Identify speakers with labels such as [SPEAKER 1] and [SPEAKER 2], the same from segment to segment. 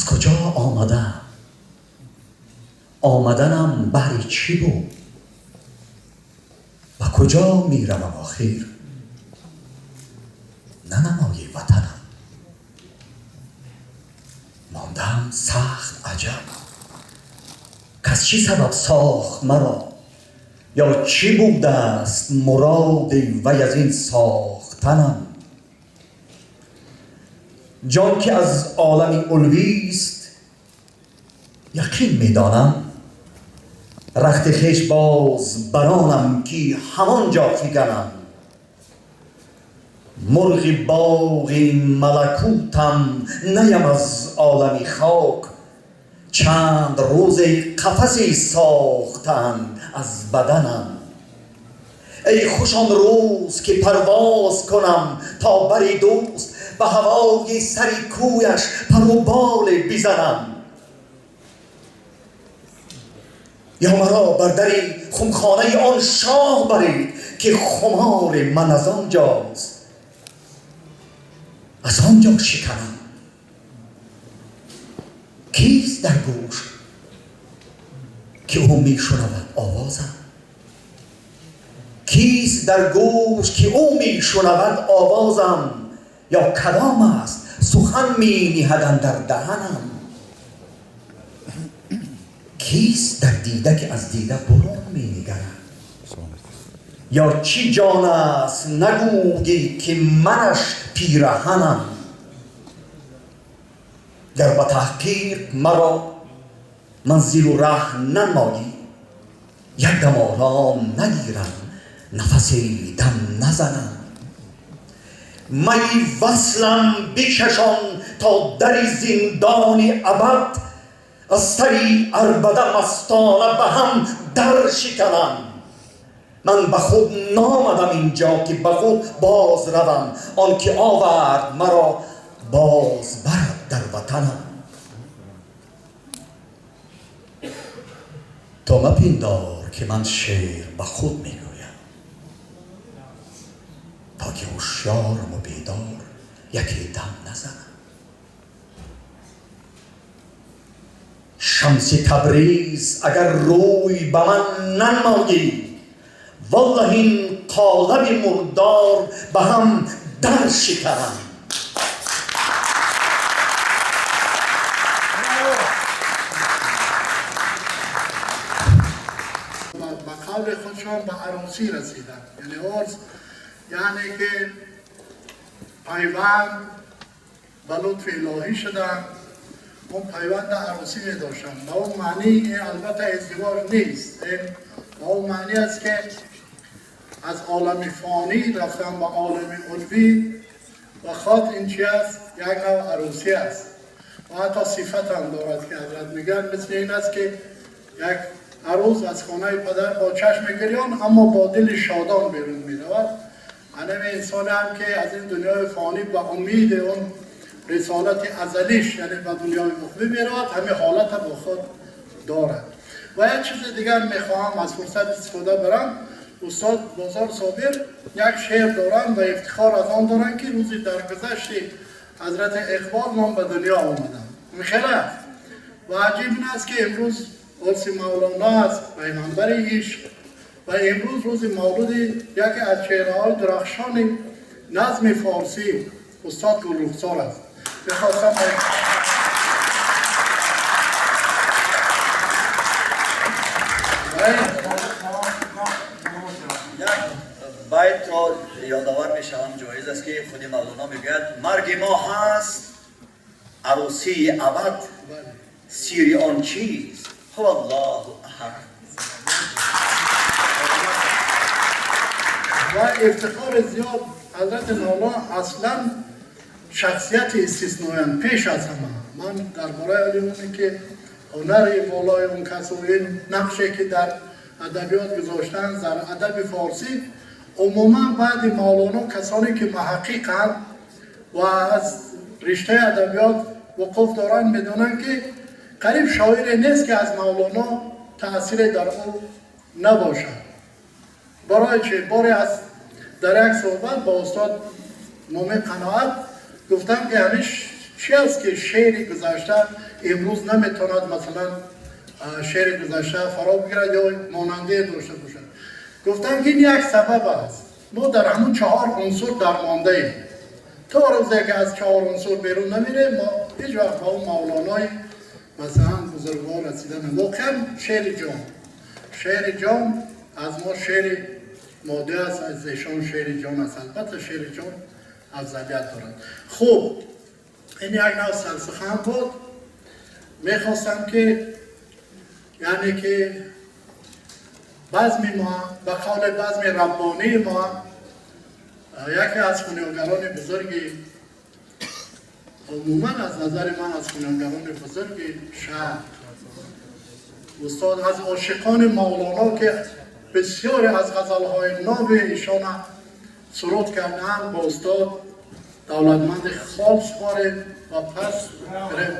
[SPEAKER 1] Аз куҷо омадам? Омаданам баҳри чӣ буд? Ба куҷо меравам охир? Нанамои ватанам. Мондам сахт аҷаб. Кас чӣ сабаб сохт маро? Ё чӣ будааст муроди вай аз ин сохтанам? Ҷон ки аз олами улвист, яқин медонам, рахти хеш боз баронам ки ҳамон ҷо фиганам. Мурғи боғи малакутам наям аз олами хок, чанд рӯзе қафасе сохтанд аз баданам. Эй хуш он рӯз ки парвоз кунам то бари дӯст, ба ҳавои сари кӯяш пару боле бизанам. Ё маро бар дари хумхонаи он шоҳ баред ки хумори ман аз он ҷост, аз он ҷо шиканам. Кист дар гӯш ки ӯ мешунавад овозам? Кист дар гӯш ки ӯ мешунавад овозам? Ё кадом аст сухан мениҳад андар даҳанам? Кист дар дида ки аз дида бурун менигарад? Ё чӣ ҷон аст нагӯйӣ ки манаш пираҳанам? Гар ба таҳқиқ маро манзилу раҳ нанмоӣ, як дам ором нагирам, нафасе дам назанам. Майи васлам бикшашон то дари зиндони абад, аз сари арбада мастона ба ҳам дар шиканам. Ман ба худ номадам инҷо ки ба худ боз равам, он ки овард маро боз барад дар ватанам. То мапиндор ки ман шеър ба худ мегӯям, то ки ҳушёрам бедор яке дам назанам. Шамси Табриз агар рӯй ба ман нанмоӣ, валлаҳ ин қолаби мурдор ба ҳам дар шиканам.
[SPEAKER 2] Ба қавли худшон ба арӯсӣ расиданд. Яъне урс, яъне ки пайванд ба лутфи илоҳӣ шуданд, он пайванд арӯсӣ медоштанд. Ба он маънӣ ин албатта издивоҷ нест, ин ба он маънӣ аст ки аз олами фонӣ рафтан ба олами улвӣ ва худ ин чи аст? Як навъ арӯсӣ аст ва ҳатто сифат ҳам дорад ки ҳазрат мегӯянд мисли ин аст ки як арӯс аз хонаи падар бо чашми гирён аммо бо дили шодон берун меравад. Ҳамин инсоне ҳам ки аз ин дунёи фонӣ ба умиди он рисолати азалиш, яъне ба дунёи уқбӣ меравад, ҳамин ҳолатро бо худ дорад. Ва як чизи дигар мехоҳам аз фурсат истифода барам. Устод Бозор Собир як шеър доранд ва ифтихор аз он доранд ки рӯзи даргузашти ҳазрати Иқбол ман ба дунё омадам. Хеле аст ва аҷиб ин аст ки имрӯз урси Мавлоно аст, пайғамбари ишқ, ва имрӯз рӯзи мавлуди яке аз чеҳраҳои дурахшони назми форсӣ устод Гулрухсор аст. Мехостам
[SPEAKER 3] як байтро ёдовар мешавам, ҷоиз аст ки худи Мавлоно мегӯяд: марги мо ҳаст арӯсии абад, сири он чист? Ҳу Аллоҳу аҳад.
[SPEAKER 2] Ва ифтихори зиёд ҳазрати Мавлоно аслан шахсияти истисноянд пеш аз ҳама. Ман дар бораи оне ки ҳунари волои он кас ва ин нақше ки дар адабиёт гузоштанд, дар адаби форсӣ умуман баъди Мавлоно касоне ки муҳаққиқанд ва аз риштаи адабиёт вуқуф доранд медонанд ки қариб шоире нест ки аз Мавлоно таъсире дар ӯ набошад. Барои чи? Боре аз дар як суҳбат бо устод Мумин Қаноат гуфтам ки ҳамин Чӣ аст ки шеъри гузашта имрӯз наметавонад масалан шеъри гузашта фаро бигирад ё монандае дошта бошад? Гуфтам ки ин як сабаб аст. Мо дар ҳамун чаҳор унсур дармондаем. То рӯзе ки аз чаҳор унсур берун намерем, мо ҳеҷ вақт ба он мавлонои масалан бузургвор расида намем. Воқеан шеъри ҷон, шеъри ҷон аз мо шеъри моде аст, аз эшон шеъри ҷон аст. Албатта шеъри ҷон афзалият дорад. Хуб, ин як нав сарсухан буд. Мехостам ки яъне ки базми мо, ба қавли базми раббонии мо, яке аз хунёгарони бузурги, умуман аз назари ман аз хунёгарони бузурги шаҳр, устод аз ошиқони мавлоно ки бисёре аз ғазалҳои ноби эшон суруд карданд, бо устод давлатманди хол супорем ва пас بریم.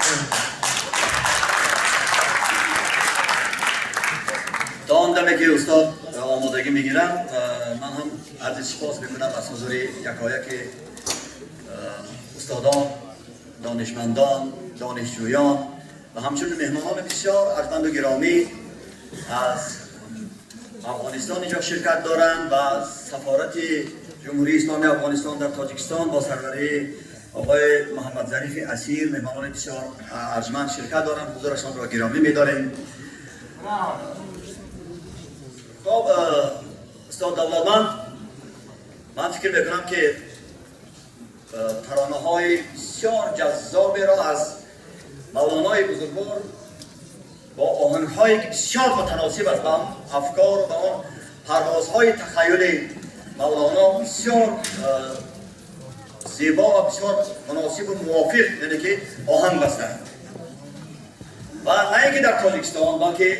[SPEAKER 3] تا آن دمه که استاد آمادگی میگیرم، من هم عرض سپاس میکنم از حضور یکایک استادان، دانشمندان، دانشجویان و همچنین مهمانان بسیار ارجمند و گرامی از افغانستان اینجا شرکت دارند و سفارت جمهوری اسلامی افغانستان در تاجیکستان با سروری آقای محمد ظریف اسیر، مهمانان بسیار ارجمند شرکت دارند. حضورشان را گرامی می‌داریم. خب استاد دولتمند، من فکر میکنم که ترانه های بسیار جذابی را از مولانای بزرگوار با آهنگ هایی که بسیار متناسب است با افکار و با آن پروازهای تخیل مولانا بسیار زیبا و بسیار مناسب و موافق، یعنی که آهنگ بستند و نه اینکه در تاجیکستان بلکه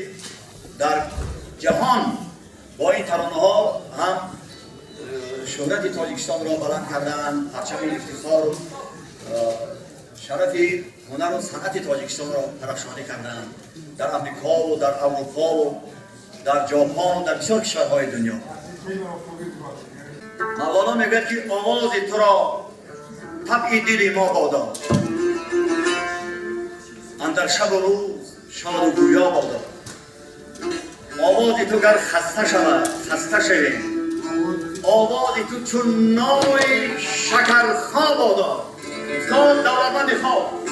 [SPEAKER 3] در جهان با این ترانه ها هم شهرت تاجیکستان را بلند کردند، پرچم افتخار و شرف هنر و صنعت تاجیکستان را پرافشانی کردند در امریکا و در اروپا و در ژاپن و در بسیار کشورهای دنیا. مولانا میگوید که آواز تو را طبع دل ما بادا، اندر شب و روز شاد و گویا بادا. آواز تو گر خسته شود خسته شویم، آواز تو چون نای شکرخا بادا. استاد دولتمند خواب.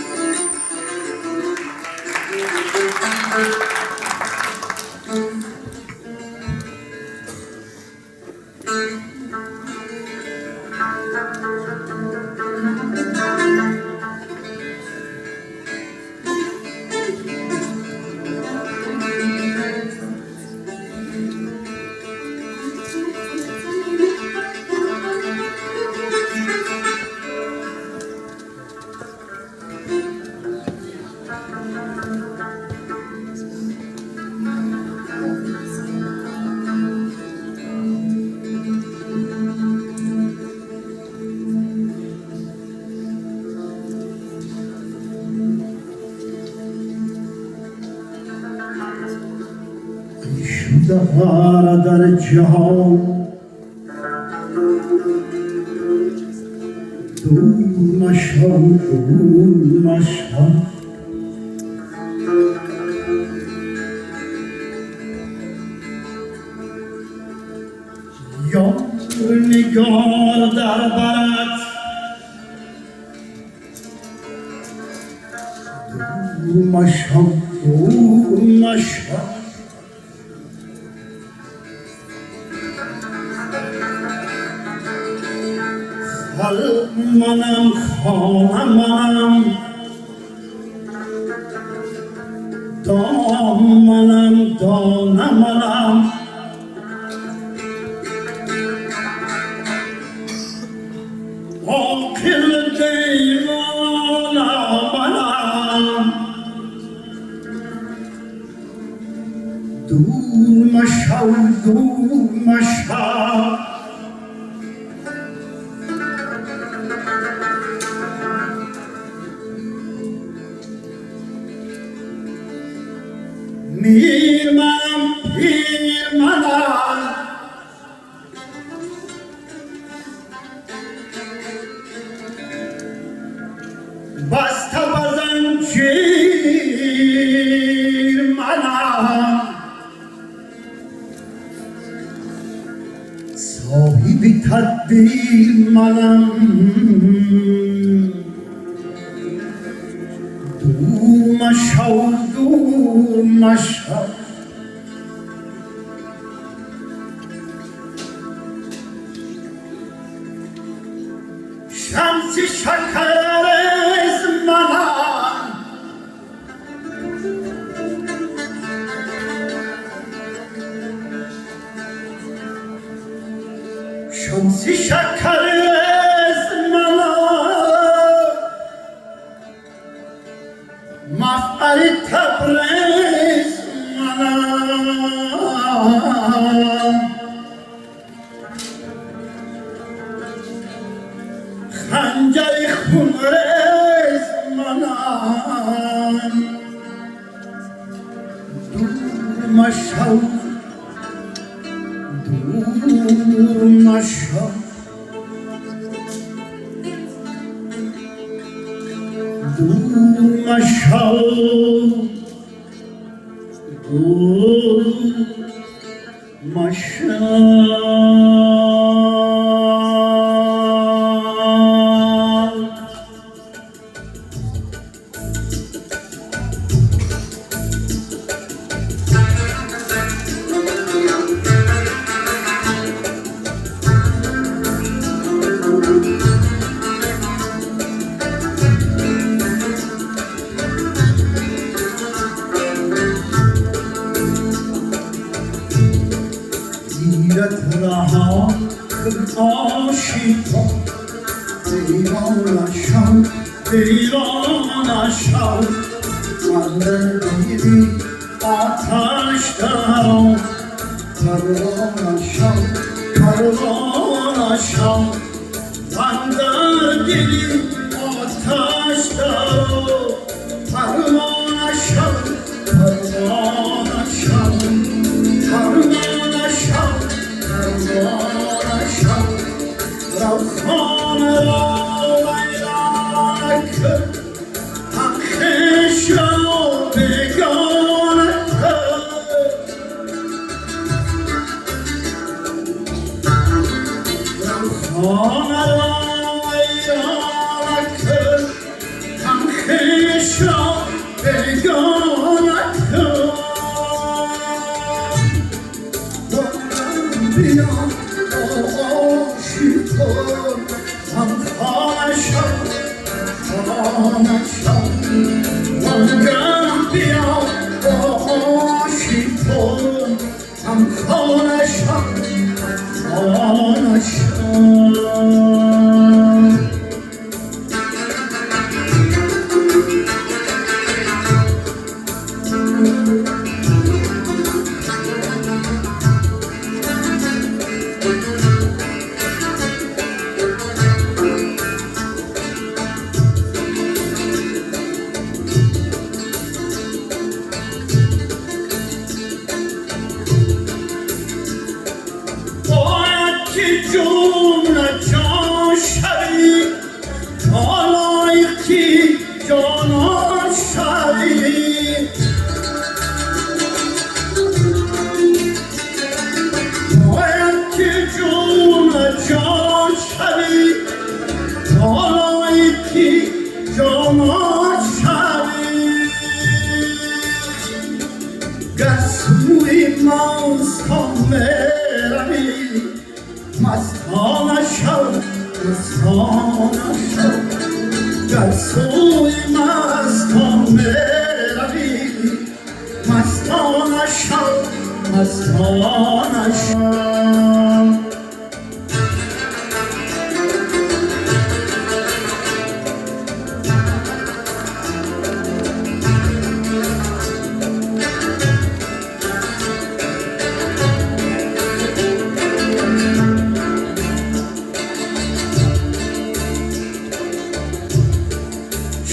[SPEAKER 4] در جهان دور مشو، دور مشو، یار نگار در برت دور مشو، دور مشو. منم خانه منم، دام منم دانه منم، عاقل دیوانه منم، دور مشو دور مشو. میر منم پیر منم، بس تدبیر منم دور مشو دور مشو شمس شکرریز منم شمس شکرریز منم مفعل تبریز منم خنجر خونریز منم دور مشو دور مشو دور مشو دور مشو. رها عاشقان دیوانه شو دیوانه شو من در دیدی آتش درآ پروانه شو پروانه شو من در دیدی آتش درآ پروانه شو پروانه شو پروانه شو پروانه شو رو خانه را ویرانه کن هم خویش را بیگانه کن رو خانه را ویرانه کن هم خویش را بیگانه کن بیا عاشقان هم خانه شو خانه شو وانگه بیا عاشقان هم خانه شو خانه شو. جمله جان شوی تا لایقی جانان شوی باید که جمله جان شوی تا لایقی جانان شوی گر سوی مستان میروی مستانه شو مستانه شو گر سوی مستان میروی مستانه شو مستانه شو.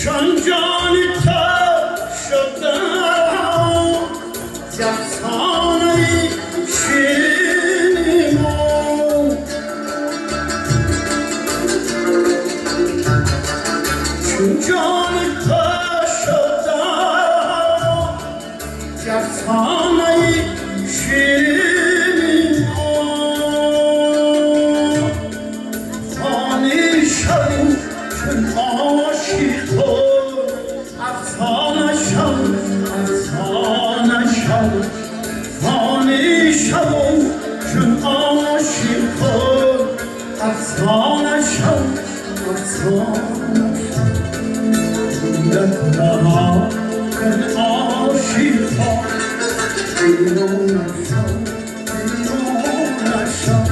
[SPEAKER 4] چون جان تو شدم ز افسانه شیرین ما مستانه شو مستانه شو دکتران عاشقان بیرون شو بیرون شو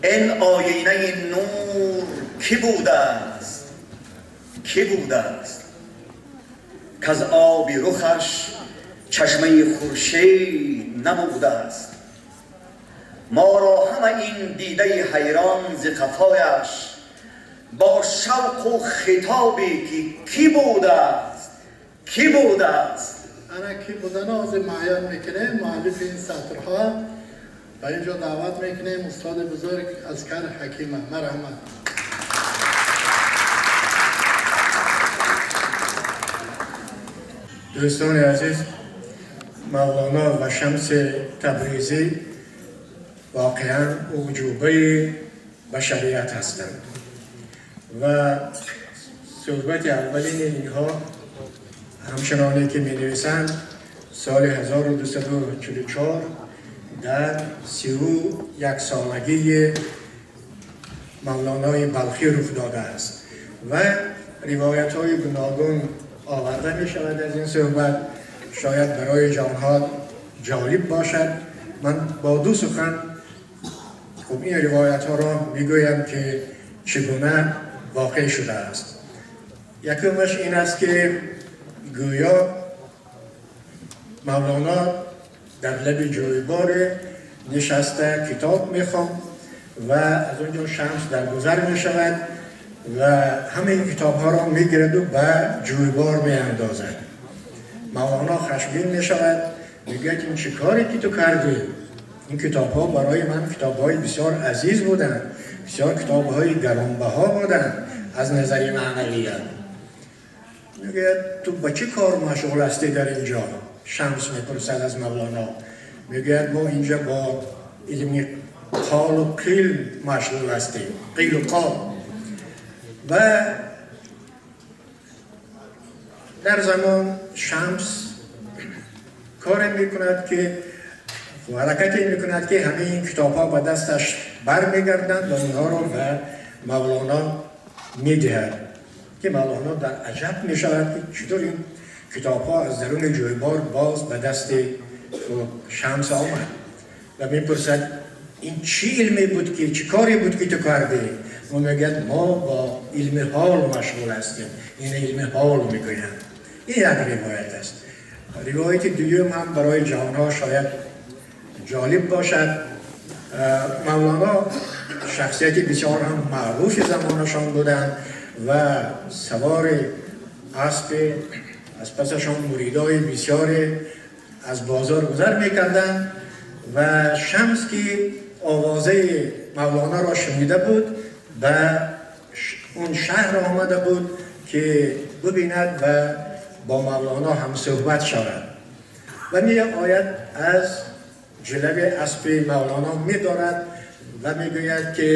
[SPEAKER 3] این آینه نور کی بوده است؟ کی بوده است که از آب رخش چشمه خورشید نبوده است؟ ما را همه این دیده حیران ز قفایش با شوق و خطابی که کی بوده است؟ کی بوده است؟
[SPEAKER 2] انا کی بودن از معین میکنه مؤلف این سطرها و اینجا دعوت میکنیم استاد بزرگ عسکر حکیمه. مرحمت. Дӯстони азиз, Мавлоно ва Шамси Табрезӣ воқеан уҷубаи башарият ҳастанд ва суҳбати аввалини инҳо, ҳамчуноне ки менависанд, соли 1244 дар 31 солагии Мавлонои Балхӣ рух додааст ва ривоятҳои гуногун оварда мешавад аз ин суҳбат. Шояд барои ҷавонҳо ҷолиб бошад. Ман бо ду сухан хуб ин ривоятҳоро мегӯям, ки чӣ гуна воқеъ шудааст. Якумаш ин аст, ки гӯё Мавлоно дар лаби ҷӯйбор нишаста китоб мехонд ва аз он ҷо Шамс дар гузар мешавад ва ҳамаи китобҳоро мегираду ба ҷӯйбор меандозад. Мавлоно хашмгин мешавад, мегӯяд: «Ин чӣ коре ки ту кардӣ? Ин китобҳо барои ман китобҳои бисёр азиз буданд, бисёр китобҳои гаронбаҳо буданд аз назари маънавият». Мегӯяд: «Ту ба чӣ кор машғул ҳастӣ дар инҷо?» Шамс мепурсад аз Мавлоно. Мегӯяд: «Мо инҷа бо илми қолу қил машғул ҳастем, қилу қол». Ва дар замон Шамс коре мекунад, ки ҳаракате мекунад, ки ҳамаи ин китобҳо ба дасташ бармегарданд ва онҳоро ба Мавлоно медиҳад, ки Мавлоно дар аҷаб мешавад, ки чутур ин китобҳо аз даруни ҷӯйбор боз ба дасти Шамс омад, ва мепурсад: «Ин чӣ илме буд, ки чӣ коре буд, ки ту кардӣ?» Ӯ мегӯяд: «Мо бо илми ҳол машғул ҳастем». Ин илми ҳол мегӯянд. Ин як ривоят аст. Ривояти дуюм ҳам барои ҷавонҳо шояд ҷолиб бошад. Мавлоно шахсияти бисёр ҳам маъруфи замонашон буданд ва савори аспи аз пасашон муридои бисёре аз бозор гузар мекарданд ва Шамс, ки овозаи Мавлонаро шунида буд, ба он шаҳр омада буд, ки бубинад ва бо Мавлоно ҳамсӯҳбат шавад, ва меояд, аз ҷилави аспи Мавлоно медорад ва мегӯяд, ки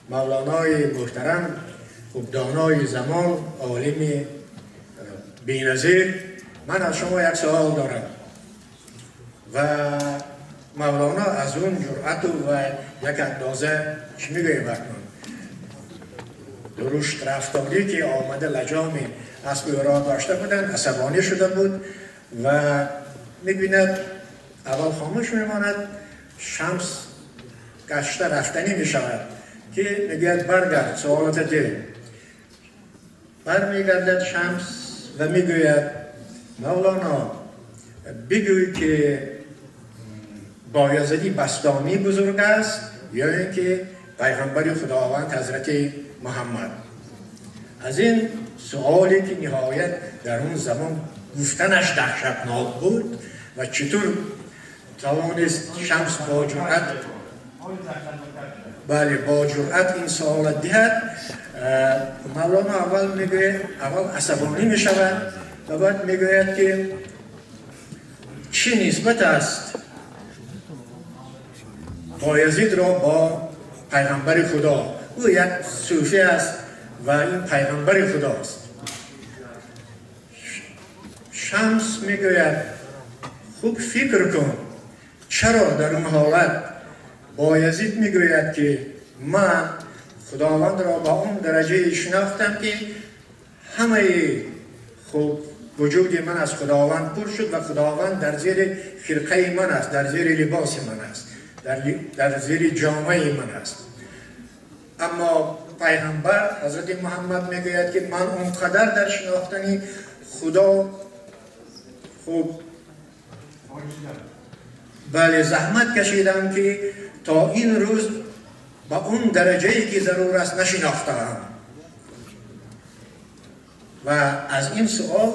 [SPEAKER 2] мавлонои муҳтарам, хуб, донои замон, олими беназир, ман аз шумо як савол дорам. Ва Мавлоно аз он ҷуръату ва як андоза, чӣ мегӯем акнун, дурушт рафторӣ, ки омада лаҷоми аспи ӯро дошта буданд, асабонӣ шуда буд ва мебинад, аввал хомӯш мемонад. Шамс гашта рафтанӣ мешавад, ки мегӯяд: «Баргард, суолата деҳ». Бармегардад Шамс ва мегӯяд: «Мавлоно, бигӯй, ки Боязиди Бастомӣ бузург аст ё ин ки пайғамбари Худованд Ҳазрати Муҳаммад?» Аз ин суоле, ки ниҳоят дар он замон гуфтанаш даҳшатнок буд, ва чутур тавонист Шамс бо ҷуръат, бале, бо ҷуръат ин суола диҳад, Мавлоно аввал мегӯяд, аввал асабонӣ мешавад ва баъд мегӯяд, ки чӣ нисбат аст Боязидро бо пайғамбари Худо? Ӯ як сӯфӣ аст ва ин пайғамбари Худост. Шамс мегӯяд: «Хуб фикр кун, чаро дар он ҳолат Боязид мегӯяд, ки ман Худовандро ба он дараҷае шинохтам, ки ҳамаи хуб вуҷуди ман аз Худованд пур шуд ва Худованд дар зери хирқаи ман аст, дар зери либоси ман аст, дар зери ҷомаи ман аст, аммо пайғамбар Ҳазрати Муҳаммад мегӯяд, ки ман он қадар дар шинохтани Худо хуб, бале, заҳмат кашидам, ки то ин рӯз ба он дараҷае ки зарур аст нашинохтаам». Ва аз ин суол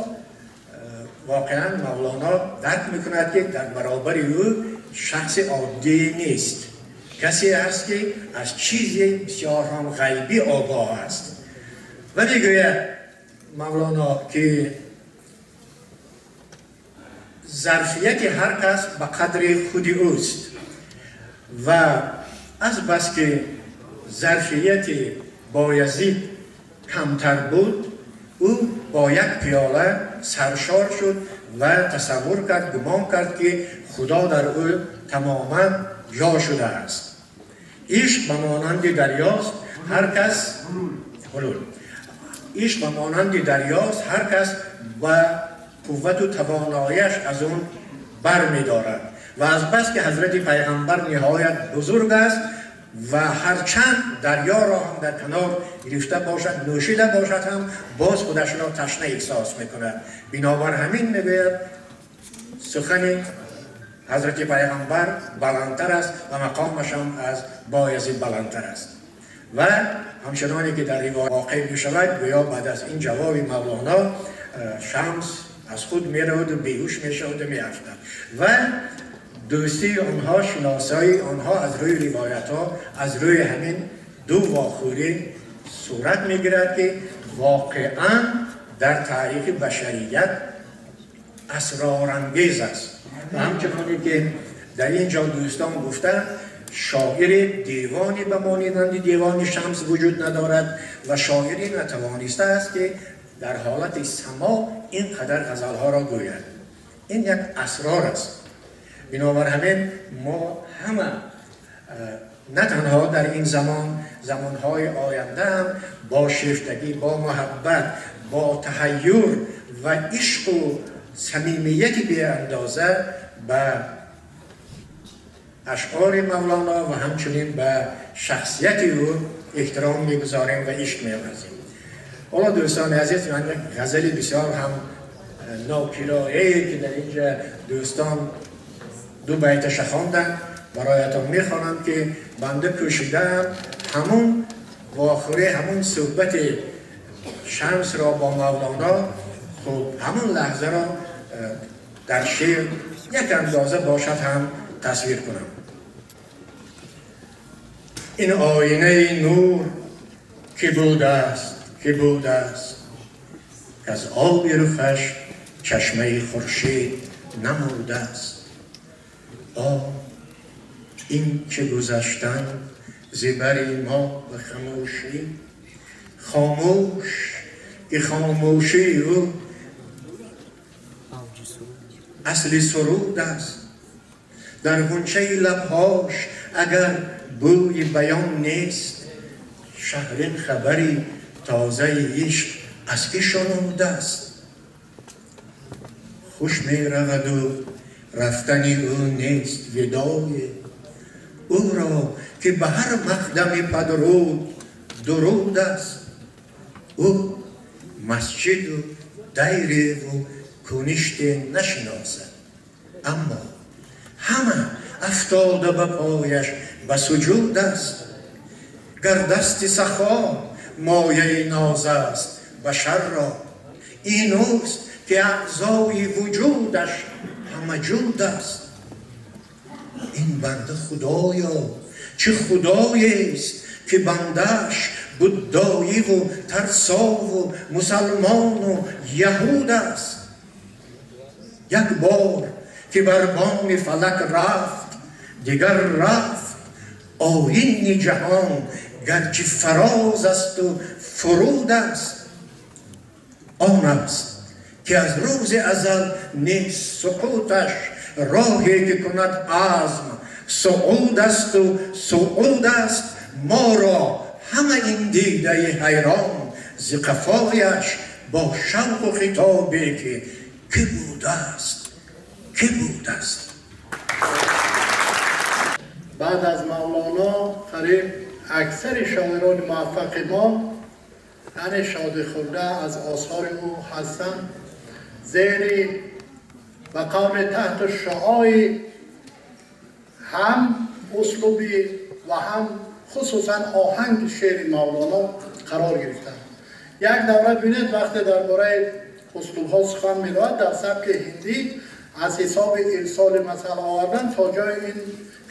[SPEAKER 2] воқеан Мавлоно дарк мекунад, ки дар баробари ӯ шахси оддӣ нест, касе ҳаст, ки аз чизе бисёр ҳам ғайбӣ огоҳ аст. Ва мегӯяд Мавлоно, ки
[SPEAKER 5] Зарфияти ҳар кас ба қадри худи ӯст ва аз бас ки зарфияти Боязид камтар буд, ӯ бо як пиёла саршор шуд ва тасаввур кард, гумон кард, ки Худо дар ӯ тамоман ҷо шудааст. Ишқ ба монанди дарёст, ҳар кас ҳулул. Ишқ ба монанди дарёст, ҳар кас ба қуввату тавонояш аз он бар медорад. Ва аз бас ки ҳазрати пайғамбар ниҳоят бузург аст ва ҳарчанд дарёро ҳам дар канор гирифта бошад, нӯшида бошад ҳам, боз худашро ташна эҳсос мекунад. Бинобар ҳамин мегӯяд, сухани ҳазрати пайғамбар баландтар аст ва мақомаш ҳам аз Боязид баландтар аст. Ва ҳамчуноне ки дар ривоят воқеъ мешавад, гӯё баъд аз ин ҷавоби Мавлоно Шамс аз худ меравад ва беҳуш мешавад ва меафтад. Ва дӯстии онҳо, шиносоии онҳо аз рӯи ривоятҳо, аз рӯи ҳамин ду вохӯрӣ сурат мегирад, ки воқеан дар таърихи башарият асрорангез аст. Ва ҳамчуноне ки дар ин ҷо дӯстон гуфтанд, шоири девони ба монанди девони Шамс вуҷуд надорад ва шоире натавонистааст, ки дар ҳолати само ин қадар ғазалҳоро гӯяд. Ин як асрор аст. Бинобар ҳамин мо ҳама на танҳо дар ин замон, замонҳои оянда ҳам бо шефтагӣ, бо муҳаббат, бо таҳайюр ва ишқу самимияти беандоза ба ашъори Мавлоно ва ҳамчунин ба шахсияти ӯ эҳтиром мегузорем ва ишқ меварзем. Ҳоло, дӯстони азиз, ман як ғазали бисёр ҳам нокирояе, ки дар инҷа дӯстон ду байташа хонданд, бароятон мехонам, ки банда кӯшидаам ҳамун вохӯрӣ, ҳамун суҳбати Шамсро бо Мавлоно, хуб, ҳамун лаҳзаро дар шеър як андоза бошад ҳам тасвир кунам. Ин оинаи нур ки будааст, ки будааст, аз оби рухаш чашмаи хуршед намудааст. О, ин чӣ гузаштан зи бари мо ба хамӯшӣ, хомӯш, ки хомӯшии ӯ асли суруд аст. Дар ғунчаи лабҳош агар бӯи баён нест, шаҳрин хабари тозаи ишқ аз кӣ шунудааст? Хуш мераваду рафтани ӯ нест видое, ӯро ки ба ҳар мақдами падруд дуруд аст. Ӯ масҷиду дайреву куниште нашиносад, аммо ҳама афтода ба пояш ба суҷуд аст. Гар дасти сахо мояи ноз аст башарро, ин ӯст, ки аъзои вуҷудаш ҳама ҷуд аст. Ин банда, худоё, чӣ худоест, ки бандааш буддоиву тарсову мусалмону яҳуд аст? Як бор ки бар боми фалак рафт, дигар рафт оини ҷаҳон, гарчи фароз асту фуруд аст. Он аст, ки аз рӯзи азал нест суқуташ, роҳе ки кунад азм суъуд асту суъуд аст. Моро ҳама ин дидаи ҳайрон зи қафояш бо шавқу хитобе, ки кӣ будааст, кӣ будааст?
[SPEAKER 2] Баъд аз Мавлоно қариб аксари шоирони муваффақи мо, яъне шодихӯрда аз осори ӯ ҳастанд, зери ба қавли таҳту шуои ҳам услуби ва ҳам хусусан оҳанги шеъри Мавлоно қарор гирифтанд. Як давра, бинед, вақте дар бораи услубҳо сухан меравад, дар сабки ҳиндӣ аз ҳисоби ирсоли масъала овардан то ҷои ин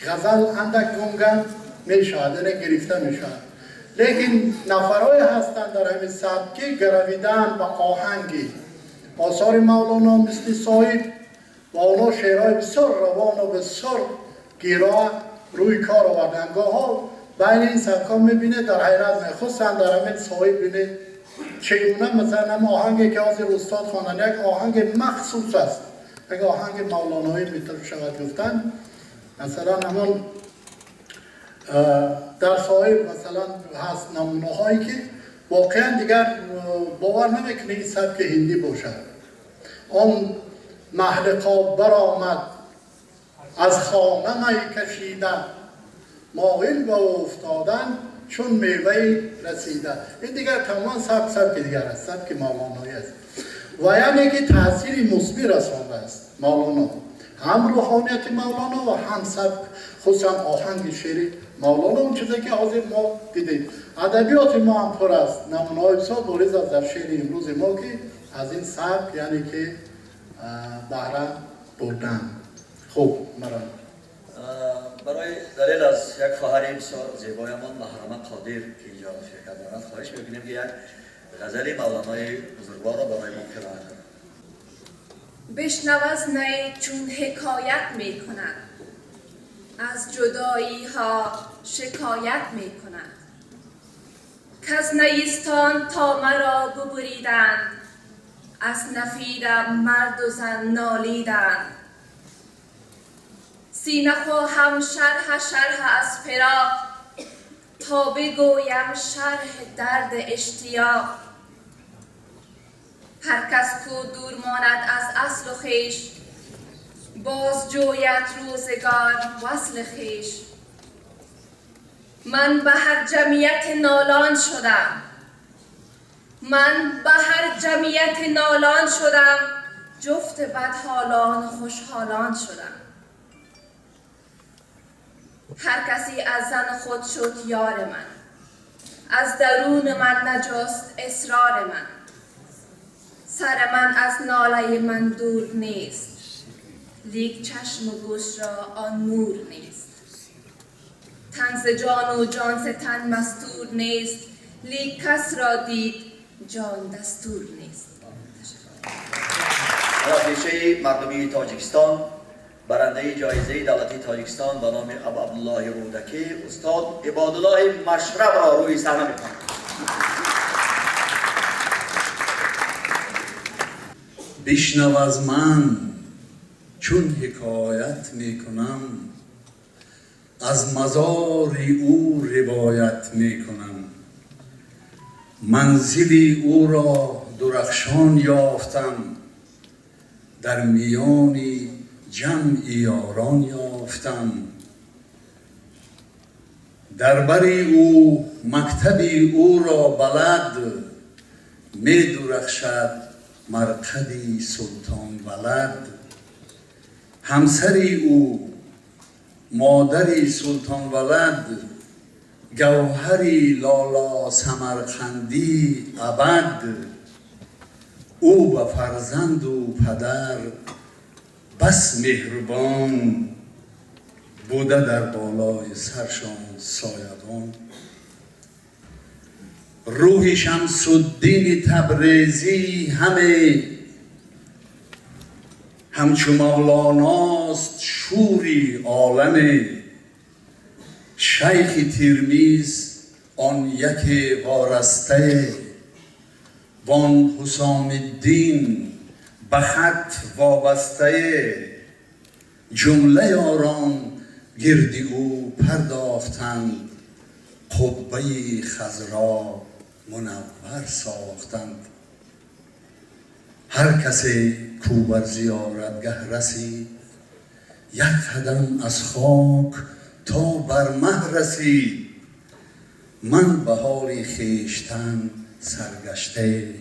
[SPEAKER 2] ғазал андак гунган мешавад, яъне гирифта мешавад. Лекин нафарое ҳастанд дар ҳамин сабк, ки гаравидаанд ба оҳанги осори Мавлоно, мисли Соҳиб. و آنها شعرهای بسیار روان و بسیار گیرا روی کار آوردن. گاه‌ها بین این سبک‌ها می‌بینه در حیرت می‌خصوصا در همین صاحب بینه چگونه مثلا هم آهنگی که حاضر استاد خواندن یک آهنگ مخصوص است، یک آهنگ مولانایی میتونه شود گفتن. مثلا همان در صاحب مثلا هست نمونه هایی که واقعا دیگر باور نمیکنه این سبک هندی باشد. آن محلقا برآمد از خانه می کشیدن، مایل به افتادن چون میوه رسیده. این دیگر تمام سبک دیگر است، سبک مولانایی است و یعنی که تاثیر مثبت رسانده است مولانا، هم روحانیت مولانا و هم سبک، خصوصا آهنگ شعری مولانا. اون چیزی که حاضر ما دیدیم ادبیات ما هم پر است نمونه‌های بسیار بارز است در شعر امروز ما که از این سبک یعنی که بهره بردن. خوب مرا
[SPEAKER 3] برای دلیل از یک خواهر بسیار زیبایمان محرمه قادر که اینجا شرکت دارد خواهش میکنیم که یک غزل مولانای بزرگوار را برای ما قرائت کند.
[SPEAKER 6] بشنو از نی چون حکایت میکند، از جدایی ها شکایت میکند. کز نیستان تا مرا ببریدند، از نفیرم مرد و زن نالیدند. سینه خواهم شرح شرح از فراق، تا بگویم شرح درد اشتیاق. هر کس کو دور ماند از اصل و خویش، باز جوید روزگار وصل خویش. من به هر جمعیت نالان شدم، من به هر جمعیت نالان شدم، جفت بدحالان خوشحالان شدم. هر کسی از زن خود شد یار من، از درون من نجست اصرار من. سر من از ناله من دور نیست، لیک چشم و گوش را آن نور نیست. تن ز جان و جان ز تن مستور نیست، لیک کس را دید جان دستور نیست.
[SPEAKER 3] هنرپیشه مردمی تاجیکستان، برنده جایزه دولتی تاجیکستان به نام ابوعبدالله رودکی، استاد عبادالله مشرب را روی صحنه می‌خوانم.
[SPEAKER 7] بشنو از من چون حکایت میکنم، از مزار او روایت میکنم. منزلی او را درخشان یافتم، در میان جمع یاران یافتم. در بر او مکتبی او را بلد، می درخشد مرقدی سلطان ولد. همسری او مادری سلطان ولد، گوهری لالا سمرقندی ابد. او به فرزند و پدر بس مهربان، بوده در بالای سرشان سایبان. روح شمس الدین تبریزی همه، همچو مولاناست شوری عالمه. شیخ ترمیز آن یک وارسته، وان حسام الدین به خط وابسته. جمله یاران گرد او پرداختند، قبه خضرا منور ساختند. هر کسی کو بر زیارتگه رسید، یک قدم از خاک تا بر مه رسید. من به حال خویشتن سرگشته،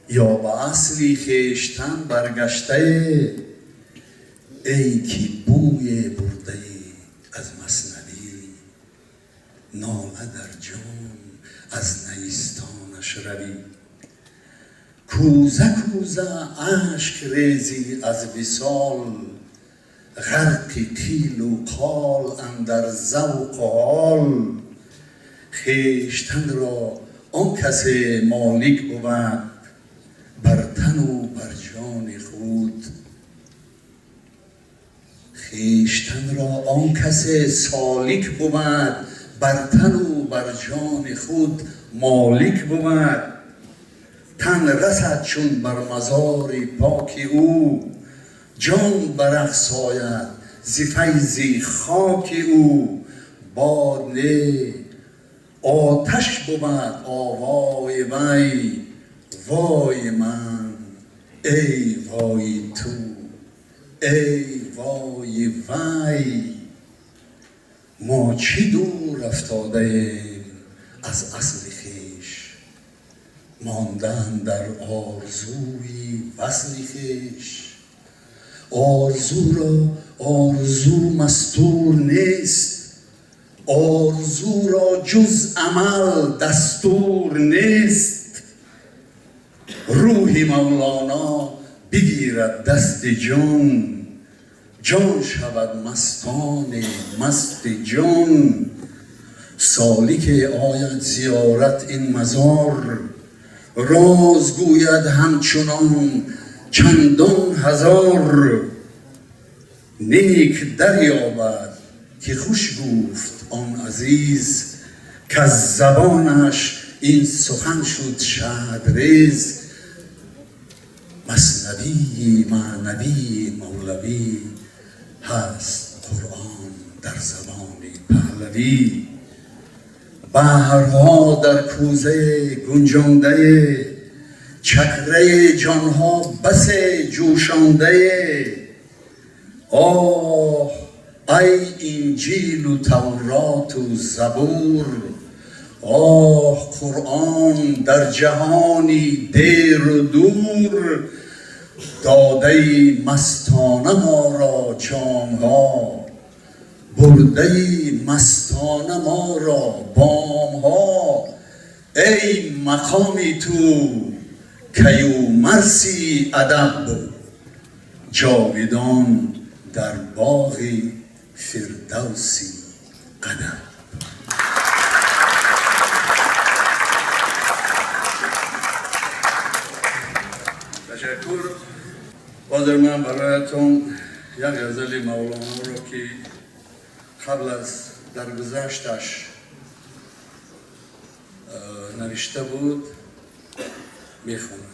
[SPEAKER 7] یا به اصلی خویشتن برگشته. ای که بوی برده از مثنوی، ناله در جان از نیستانش روی. کوزه کوزه اشک ریزی از وصال، غرق قیل و قال اندر ذوق و حال. خویشتن را آن کس مالک بود، بر تن و بر جان خود Хештанро он касе солик бувад, бар тану бар ҷони худ молик бувад. Тан расад чун бар мазори поки ӯ, ҷон барақс ояд зи файзи хоки ӯ. Бод не, оташ бувад овои вай, вой ман, эй вой ту, эй вой вай. Мо чӣ дур афтодаем аз асли хеш, мондан дар орзуи васли хеш. Орзуро орзу мастур нест, орзуро ҷуз амал дастур нест. Рӯҳи Мавлоно бигирад дасти ҷон, ҷон шавад мастони масти ҷон. Солике ояд зиёрат ин мазор, роз гӯяд ҳамчунон чандон ҳазор. Нек дарёбад ки хуш гуфт он азиз, каз забонаш ин сухан шуд шаҳдрез. Маснавии маънавии Мавлавӣ ҳаст Қуръон дар забони паҳлавӣ. Баҳрҳо дар кӯзае гунҷондае, чакраи ҷонҳо басе ҷӯшондае. Оҳ, ай Инҷилу Тавроту Забур, оҳ, Қуръон дар ҷаҳони деру дур. Додаи мастона моро ҷомҳо, бурдаи мастона моро бомҳо. Эй мақоми ту каюмарси адаб, ҷовидон дар боғи фирдавси адаб. Ташаккур. Ҳозир ман бароятон як ғазали Мавлоноро, ки қабл аз даргузашташ навишта буд, мехонам.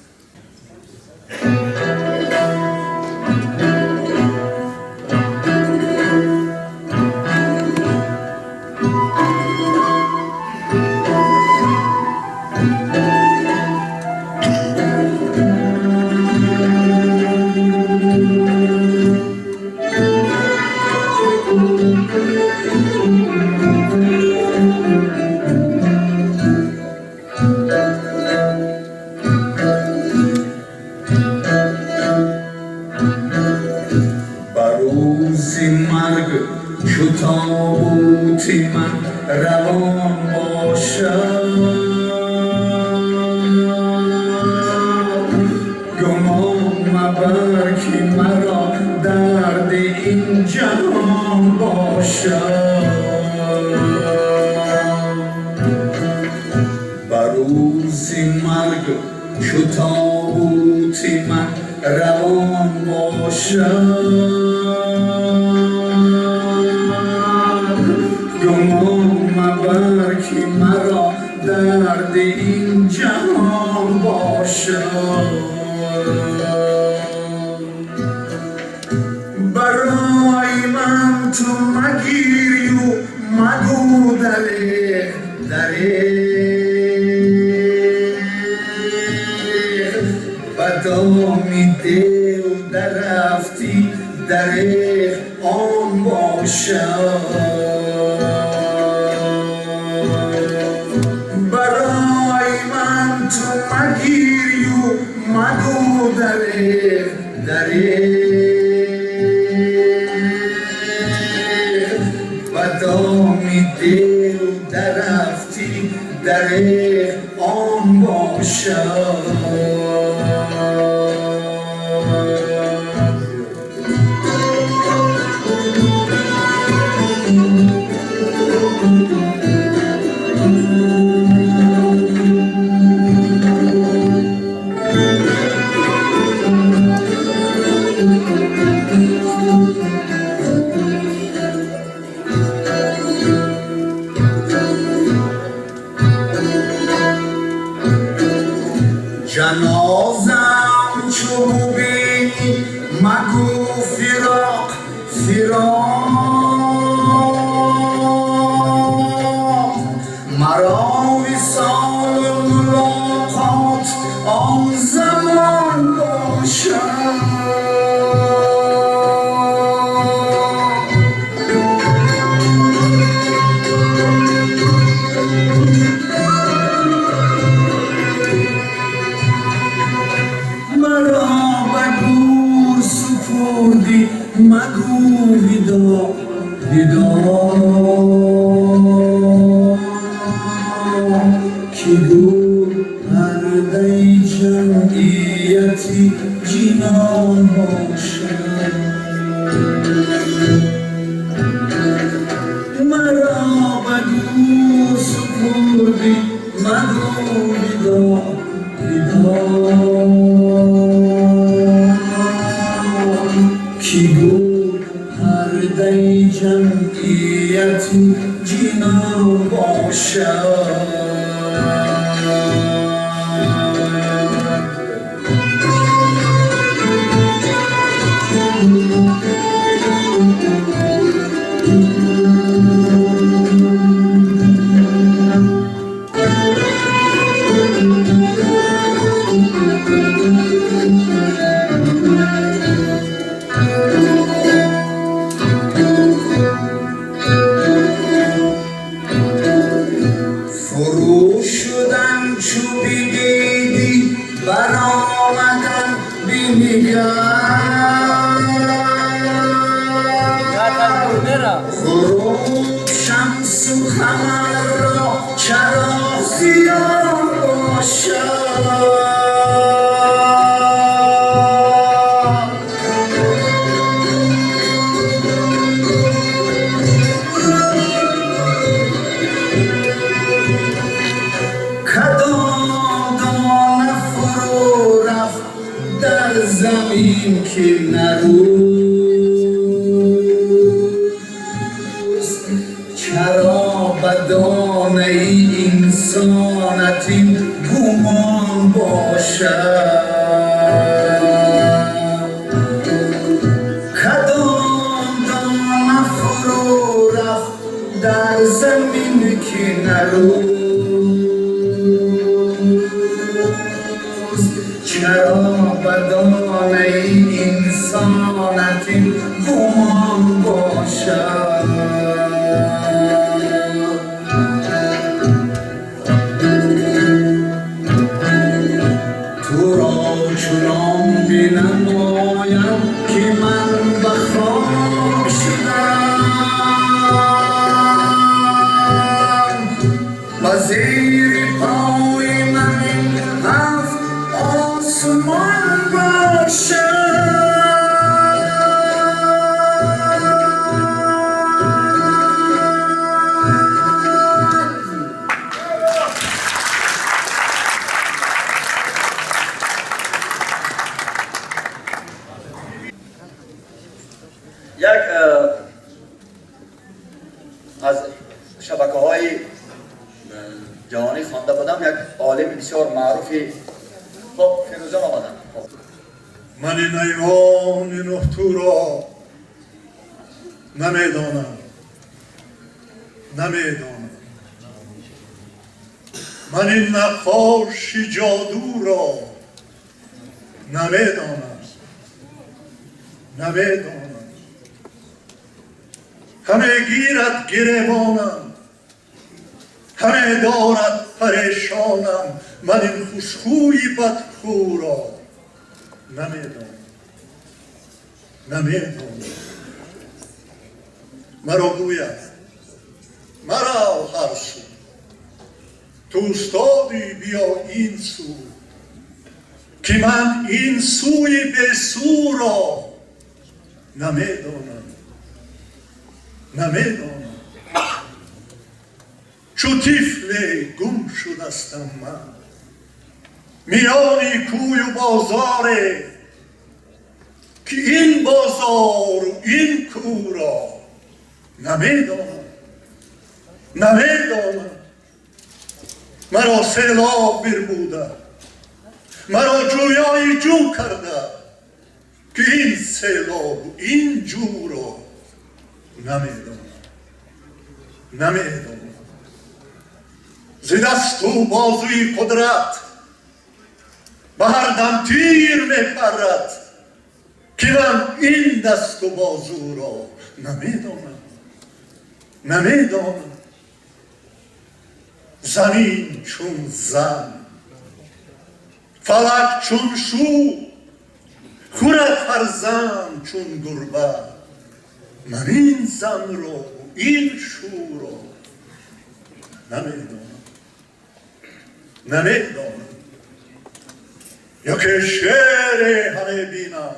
[SPEAKER 4] مرا وصال و ملاقات آن زمان باشد. مرا به گور سپردی مگو وداع وداع، که گور پرده جمعیت جنان باشد. مرا به گور سپردی مگو وداع وداع، که گور پرده جمعیت جنان باشد. فرو شدم چو بدیدی برآمدم بنگر، غروب شمس و قمر را چرا زیان باشد. کدام دانه فرو رفت در زمین که نروست، چرا به دانه انسانت این گمان باشد. کدام دانه فرو رفت در زمین که نروست، چرا به دانه انسانت این گمان باشد. تو را چنان بنمایم که من به خاک شدم، به زیر پای من این هفت آسمان باشد.
[SPEAKER 3] یک از شبکه‌های جهانی خوانده بودم، یک عالم بسیار معروفی، خب فیروزان آمدن.
[SPEAKER 2] من این ایوان نهتو را نمیدانم، نمیدانم. من این نقاش جادو را نمیدانم، نمیدانم. همه گیرد گریبانم، همه دارد پریشانم، من این خوشخوی بدخو را نمیدانم، نمیدانم. مرا گوید مرا هر سو، تو استادی بیا این سو، که من این سوی به سو را نمیدانم، نمیدانم. چو طفل گم شدستم من میان کوی و بازار، که این بازار و این کو را نمیدانم، نمیدانم. مرا سیلاب بربوده، مرا جویای جو کرده، که این سیلاب و این جو را
[SPEAKER 7] намедонам, намедонам. Зи дасту бозуи қудрат ба ҳар дам тир мепарад, ки ман ин дасту бозуро намедонам, намедонам. Замин чун зан, фалак чун шу, хӯрад фарзанд чун гурба. Ман ин занро, ин шӯро намедонам, намедонам. Яке шере ҳаме бинам,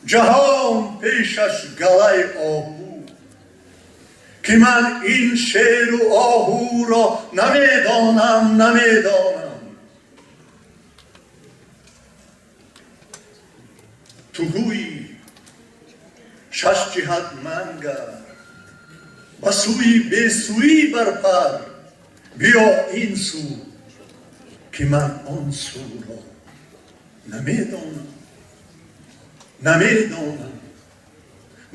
[SPEAKER 7] ҷаҳон пешаш галаи оҳу, ки ман ин шеру оҳуро намедонам, намедонам. Ту гӯӣ шаш ҷиҳат мангар, ба сӯи бесӯӣ барпар, биё ин сӯ, ки ман он сӯро намедонам, намедонам.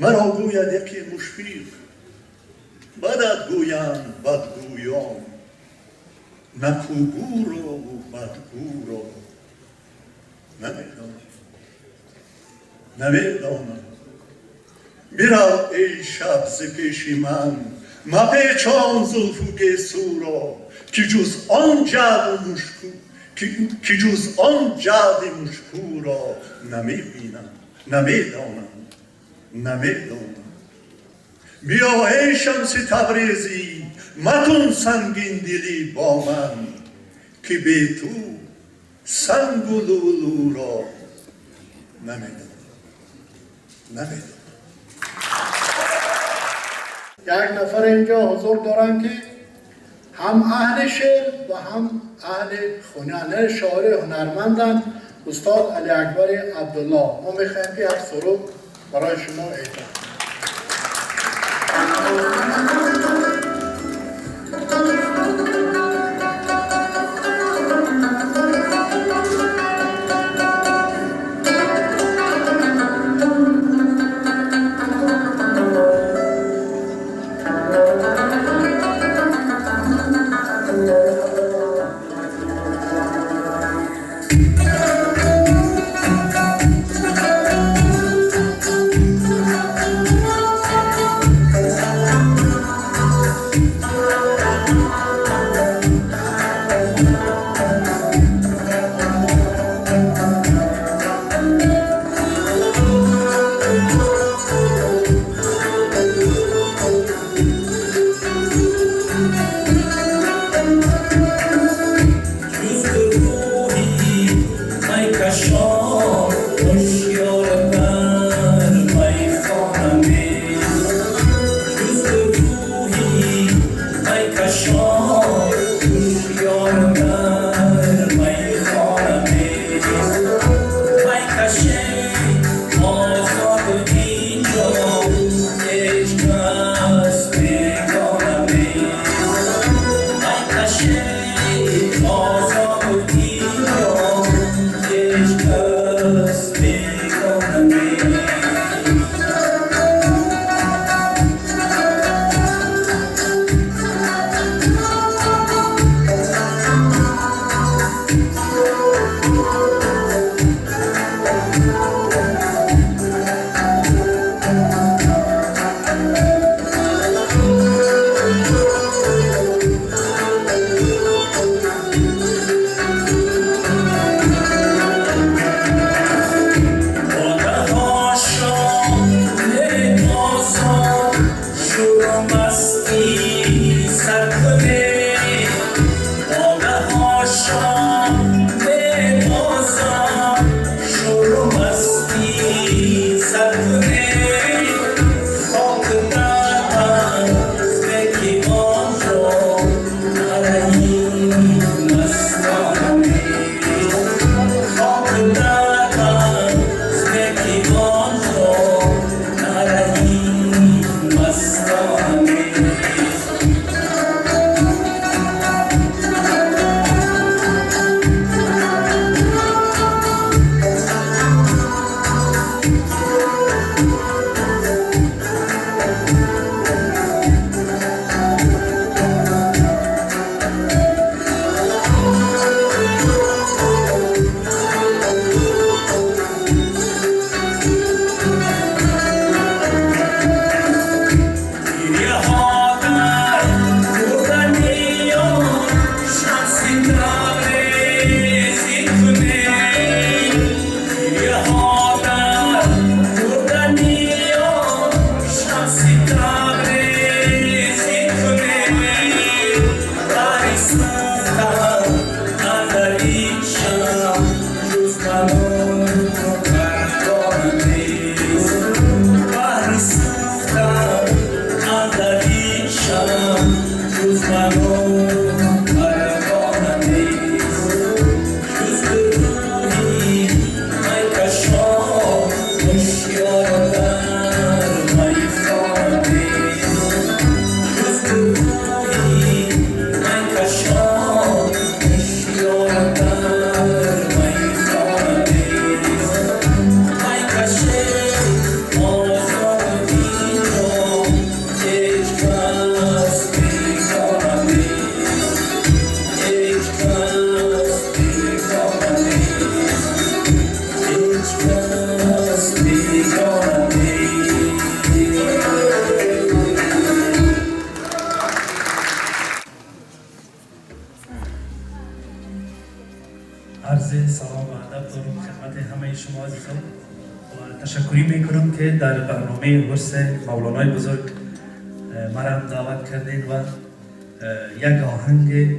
[SPEAKER 7] Маро гӯяд яке мушфиқ, бадат гӯянд бадгӯён, накӯгӯрову бадгӯро намедонам, намедонам. Бирав эй шаб зи пеши ман, мапечон зулфу гесӯро, ки ҷуз он ҷаъду мушку, ки ҷуз он ҷаъди мушкӯро намебинам, намедонам, намедонам. Биё эй Шамси Табрезӣ, макун сангиндилӣ бо ман, ки бе ту сангу лӯлӯро намедонам, намедонам.
[SPEAKER 2] Як нафар инҷо ҳузур доранд, ки ҳам аҳли шеър ва ҳам аҳли хунар, шоири ҳунарманданд, устод Алиакбар Абдулло. Мо мехоҳем, ки як суруд барои шумо эҳдо.
[SPEAKER 4] Thank
[SPEAKER 8] تشکری میکنم که در برنامه عرس مولانای بزرگ مرا دعوت کردین و یک آهنگ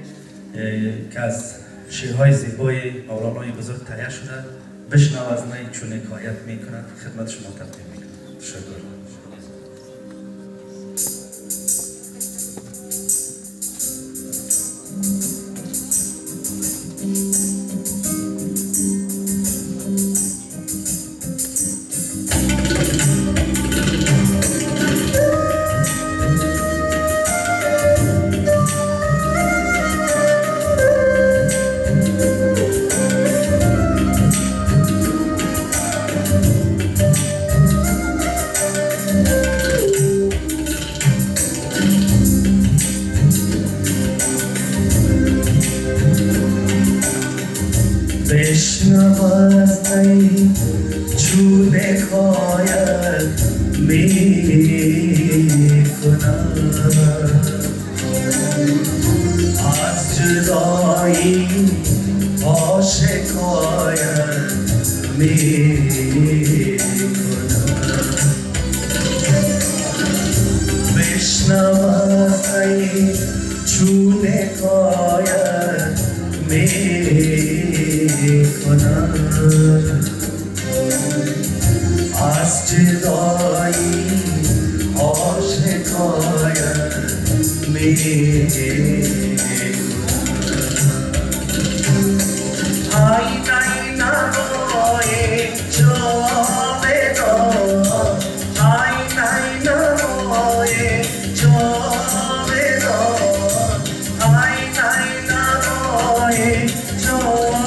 [SPEAKER 8] که از شعرهای زیبای مولانای بزرگ تهیه شده بشنو از نی چون حکایت میکند خدمت شما تقدیم میکنم. تشکر. بشنو از نی چون حکایت میکند، از جدایی ها شکایت میکند. بشنو از نی چون حکایت میکند، از جدایی ها شکایت میکند. آی نای نوای جاودان، آی نای نوای جاودان، آی نای نوای جاودان.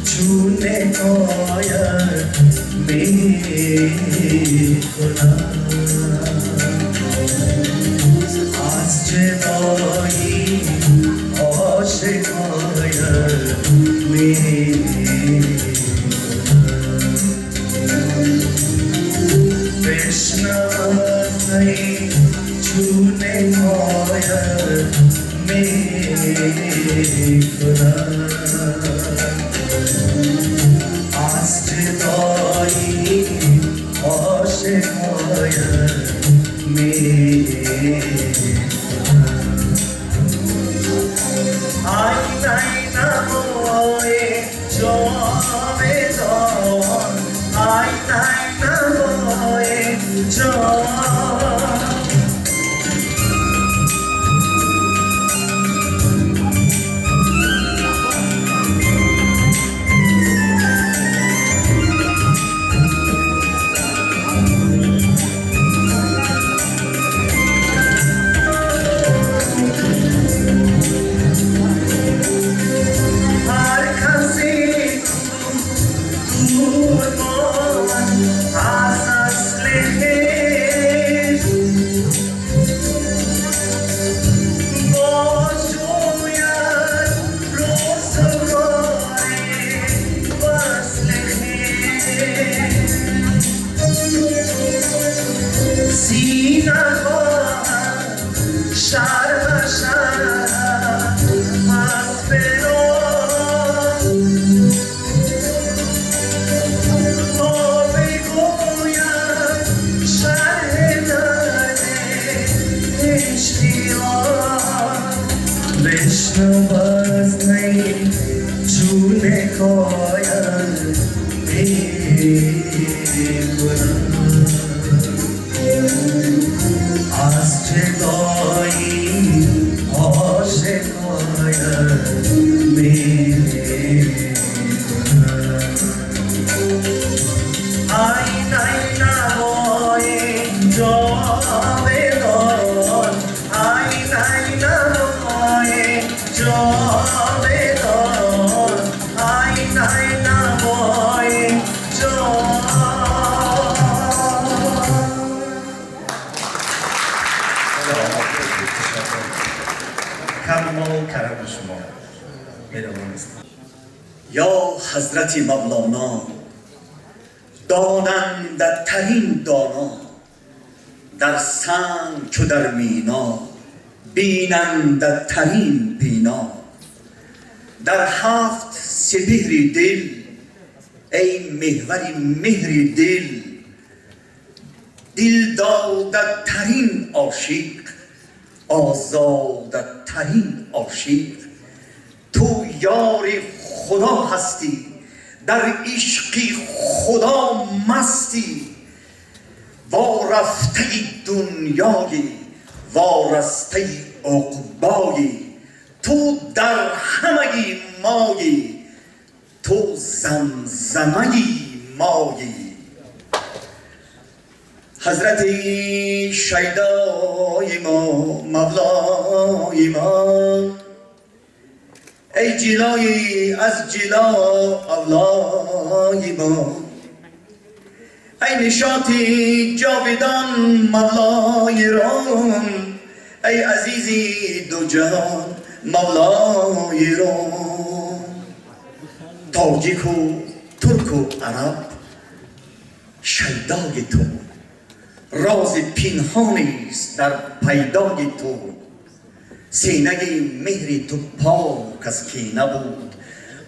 [SPEAKER 8] چون حکایت میکند، از جدایی ها شکایت میکند. بشنو از نی چون حکایت میکند، از جدایی ها شکایت میکند. آی نای نوای جاودان، آی نای نوای جاودان. از اصل
[SPEAKER 4] میکنم. از جدایی ها شکایت میکنم. ای نینوای جاودان، ای نینوای جاودان، ای نینوای جاودان.
[SPEAKER 8] کرم و کرم شما مهربان است.
[SPEAKER 3] یا حضرت مولانا، داننده ترین دانا، در سنگ چو در مینا، بیننده ترین بینا، در هفت سپهر دل، ای محور مهر دل، دل داده ترین عاشق، آزاده ترین عاشق، تو یار خدا هستی، در عشق خدا مستی، وارفته دنیایی، وارسته عقبایی، تو در همه مایی، تو زمزمه مایی. حضرت شیدای ما، مولای ما، ای جلای از جلا اولای ما، ای نشاطی جاودان مولای روم، ای عزیزی دو جهان مولای روم. تاجیک و ترک و عرب شیدای تو، راز پنهانی است در پیدای تو، سینه مهر تو پاک از کینه بود،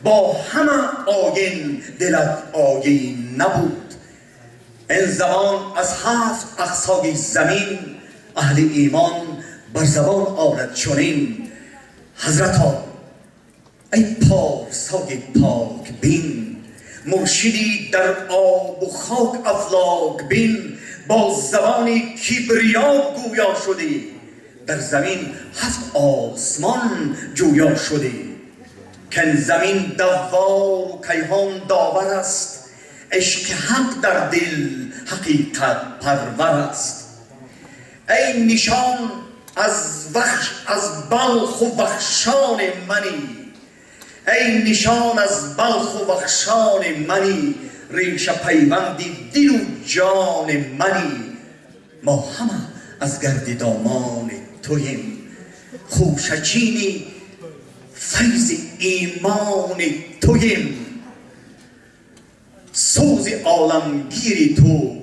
[SPEAKER 3] با همه آیین دلت آیین نبود. این زبان از هفت اقصای زمین، اهل ایمان بر زبان آرد چنین. حضرتا ای پارسای پاک بین، مرشدی در آب و خاک افلاک بین، با زبان کبریا گویا شدی، در زمین هفت آسمان جویا شدی. کن زمین دوار و کیهان داور است، عشق حق در دل حقیقت پرور است. ای نشان از وخش از بلخ و وخشان منی، ای نشان از بلخ و وخشان منی، ریشه پیوندی دل و جان منی. ما همه از گرد دامان توییم، خوشه چینی فیض ایمان توییم. سوز عالمگیر تو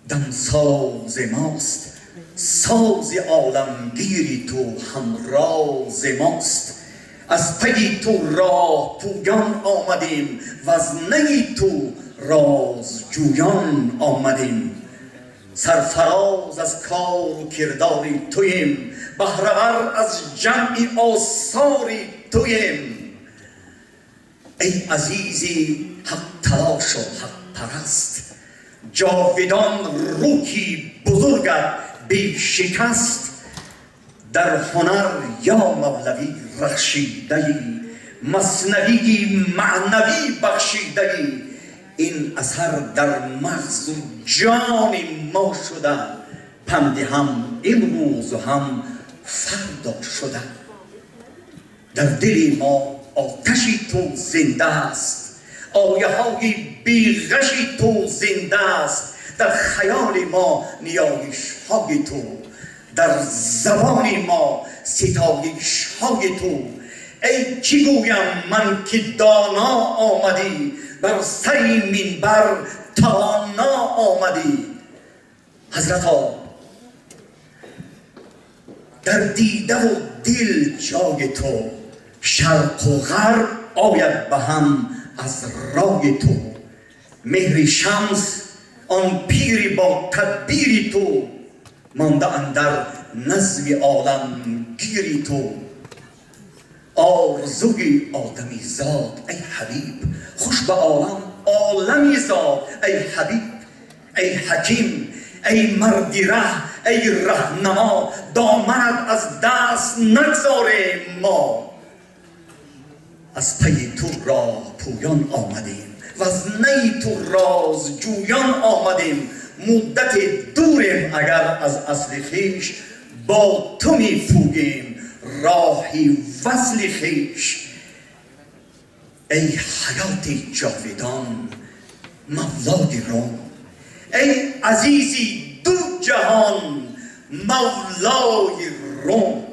[SPEAKER 3] دمساز ماست، ساز عالمگیر تو همراز ماست. از پی تو راه پویان آمدیم، وز نی تو راز جویان آمدیم. سرفراز از کار و کردار توییم، بهره ور از جمع آثار توییم. ای عزیزی حق تلاش و حق پرست، جاودان روحی بزرگت بی شکست. در هنر یا مولوی رخشیده‌ای، مثنوی معنوی بخشیده‌ای. این اثر در مغز و جان ما شده، پند هم امروز و هم فردا شده. در دل ما آتشی تو زنده است، آیه های بیغشی تو زنده است. در خیال ما نیایش های تو، در زبان ما ستایش های تو. ای چی گویم من که دانا آمدی، بر سر منبر توانا آمدی. حضرتا در دیده و دل جای تو، شرق و غرب آید به هم از رای تو. مهر شمس آن پیری با تدبیر تو، مانده اندر نظم عالم گیری تو. آرزوی آدمی زاد ای حبیب، خوش به عالم
[SPEAKER 1] عالمی زاد. ای حبیب، ای حکیم، ای مردی ره، ای رهنما، دامنت از دست نگذاریم ما. از پی تو راه پویان آمدیم و از نی تو راز جویان آمدیم. مدت دوریم اگر از اصل خویش، با تو می پوییم راهی وصل خویش. ای حیات جاودان مولای روم، ای عزیزی دو جهان مولای روم.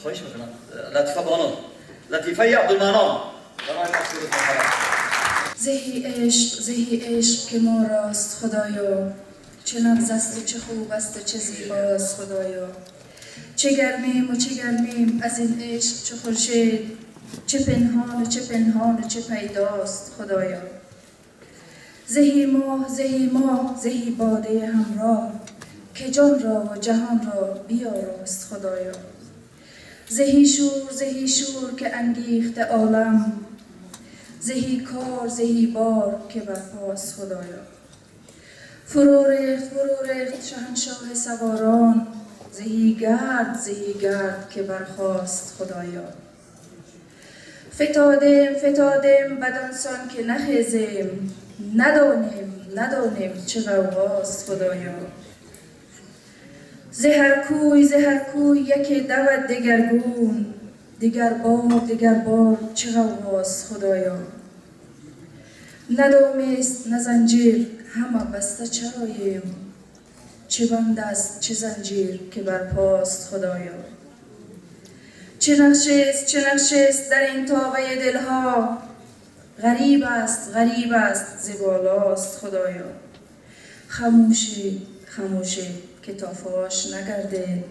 [SPEAKER 3] خواهش میکنم لطیفه بانو، لطیفه عبدالمنان برای ما.
[SPEAKER 9] زهی عشق، زهی عشق که ما راست خدایا، چه نغز است و چه خوب است و چه زیباست خدایا. چه گرمیم و چه گرمیم از این عشق چه خورشید، چه پنهان و چه پنهان و چه پیداست خدایا. زهی ماه، زهی ماه، زهی باده همراه، که جان را و جهان را بیاراست خدایا. زهی شور، زهی شور که انگیخته عالم، زهی کار، زهی بار که برپاست خدایا. فرو ریخت، فرو ریخت شهنشاه سواران، زهی گرد، زهی گرد که برخاست خدایا. فتادیم، فتادیم بدانسان که نخیزیم، ندانیم، ندانیم چه غوغاست خدایا. زهر کوی، زهر کوی یکی دود دگرگون، دیگر بار، دیگر بار چه غوغاست خدایا. نه دامیست نه زنجیر همه بسته چراییم، چه بند است چه زنجیر که برپاست خدایا. چه نقشیست، چه نقشیست در این تاوه دلها، غریب است، غریب است ز بالاست خدایا. خموشی، خموشی که تا فاش نگرده،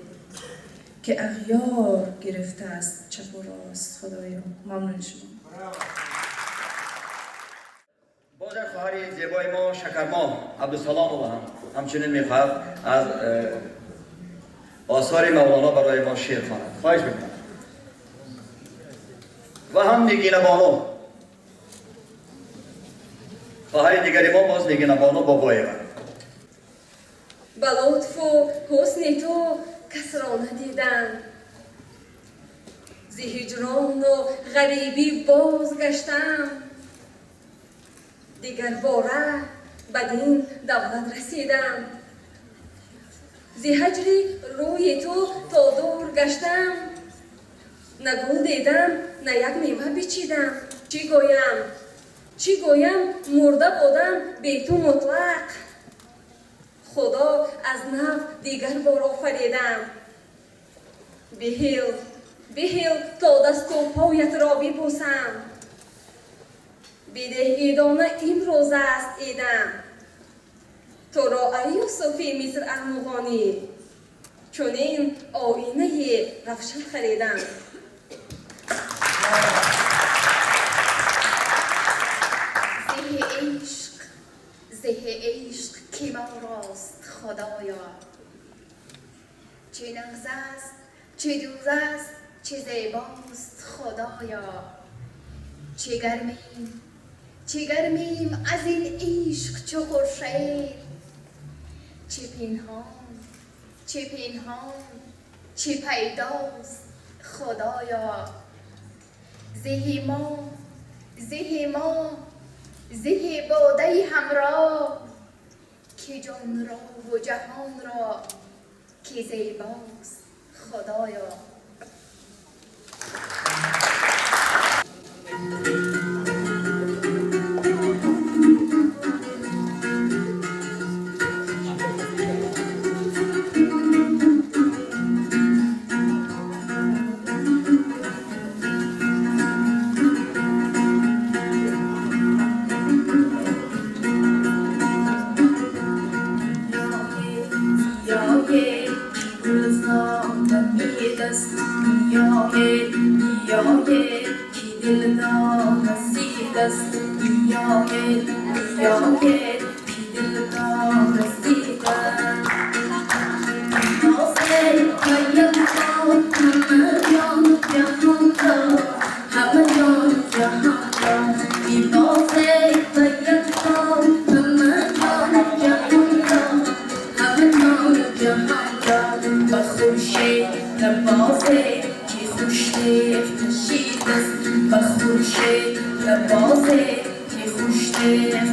[SPEAKER 9] که اغیار گرفته است چپ و راست خدایا. ممنون شما.
[SPEAKER 3] باز خواهر زیبای ما شکرما عبدالسلام و هم همچنین میخواهد از آثار مولانا برای ما شعر خواند. خواهش میکنم. و هم نگین بانو، خواهر دیگری ما باز نگین بانو بابایeva.
[SPEAKER 6] به لطف و حسن تو کس را ندیدم، ز هجران و غریبی بازگشتم، دیگر باره بدین دولت رسیدم. ز هجر روی تو تا دور گشتم، نه گل دیدم نه یک میوه بچیدم. چی گویم، چی گویم مرده بودم بی تو مطلق، خدا از نو دیگر بار آفریدم. بهیل، بهیل تا دست و پایت را ببوسم، بده ایدانه امروز است ایدم. تو را ای یوسفی مصر ارمغانی، چنین آینه روشن خریدم.
[SPEAKER 10] زه عشق، زه عشق که ما راست خدایا، چه نغز است چه دور است چه زیباست خدایا. چه گرمیم، چه گرمیم از این عشق چو خورشید، چه پنهان، چه پنهان چه پیداست خدایا. زهی ما، زهی ما، زهی باده همراه، که جان را و جهان را که زیباست خدایا.
[SPEAKER 11] Thank you. به خورشید لبازه که خوش کشیده.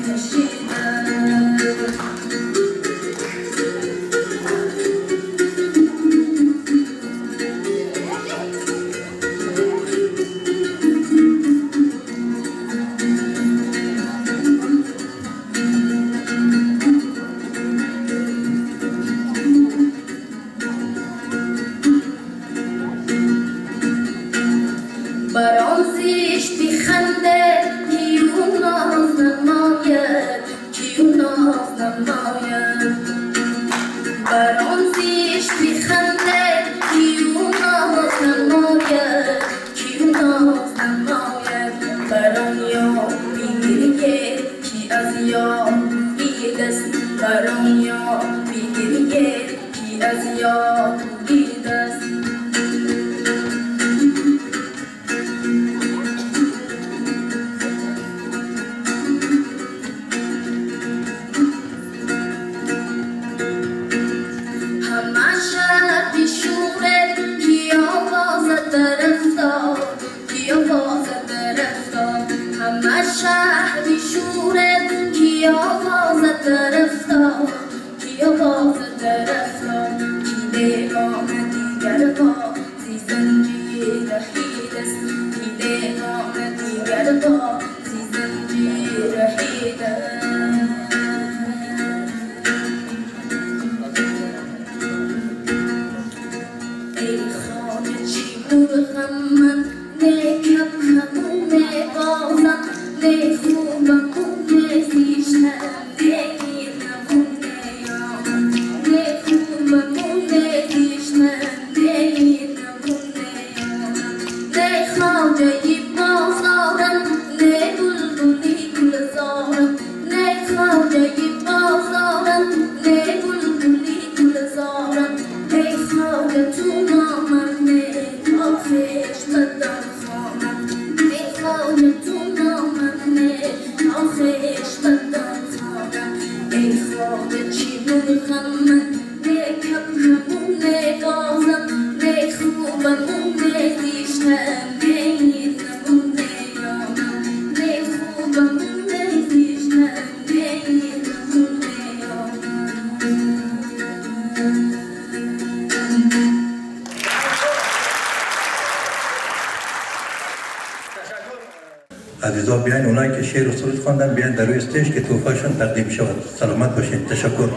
[SPEAKER 12] عزیزا بیاین، اونایی که شعر و سرود خواندن بیاین در روی استیج که تحفه‌شون تقدیم شود. سلامت باشین. تشکر.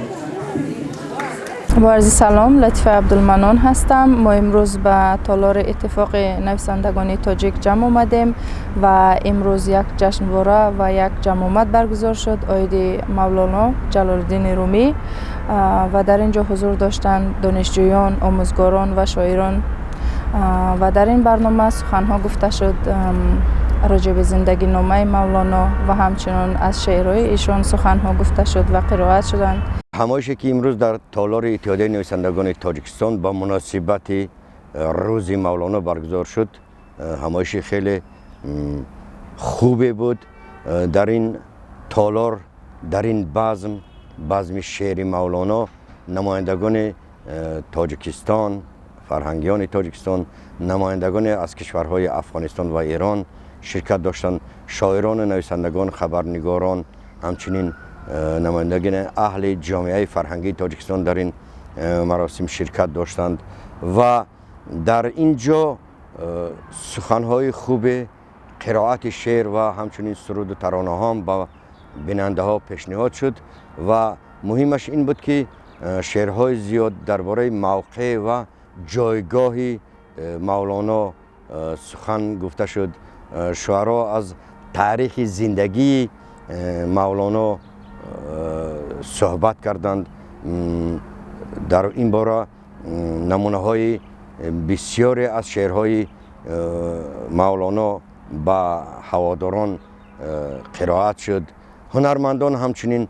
[SPEAKER 9] با عرض سلام، لطیفه عبدالمنان هستم. ما امروز به تالار اتفاق نویسندگان تاجیک جمع آمدیم و امروز یک جشنواره و یک جمع آمد برگزار شد عاید مولانا جلال الدین رومی و در اینجا حضور داشتند دانشجویان، آموزگاران و شاعران و در این برنامه سخنها گفته شد راجع به زندگی نامه مولانا و همچنان از شعرهای ایشان سخنها گفته شد و قرائت شدند.
[SPEAKER 13] همایشی که امروز در تالار اتحادیه نویسندگان تاجیکستان با مناسبت روز مولانا برگزار شد، همایش خیلی خوبی بود. در این تالار، در این بزم شعر مولانا، نمایندگان تاجیکستان، فرهنگیان تاجیکستان، نمایندگان از کشورهای افغانستان و ایران شرکت داشتند. شاعران و نویسندگان، خبرنگاران، همچنین نمایندگان اهل جامعه فرهنگی تاجیکستان در این مراسم شرکت داشتند و در اینجا سخنهای خوب، قرائت شعر و همچنین سرود و ترانه ها با بیننده ها پیشنهاد شد و مهمش این بود که شعرهای زیاد درباره موقع و جایگاه مولانا سخن گفته شد. شعرا از تاریخ زندگی مولانا صحبت کردند. در این باره نمونه های بسیاری از شعرهای مولانا با هواداران قرائت شد. هنرمندان همچنین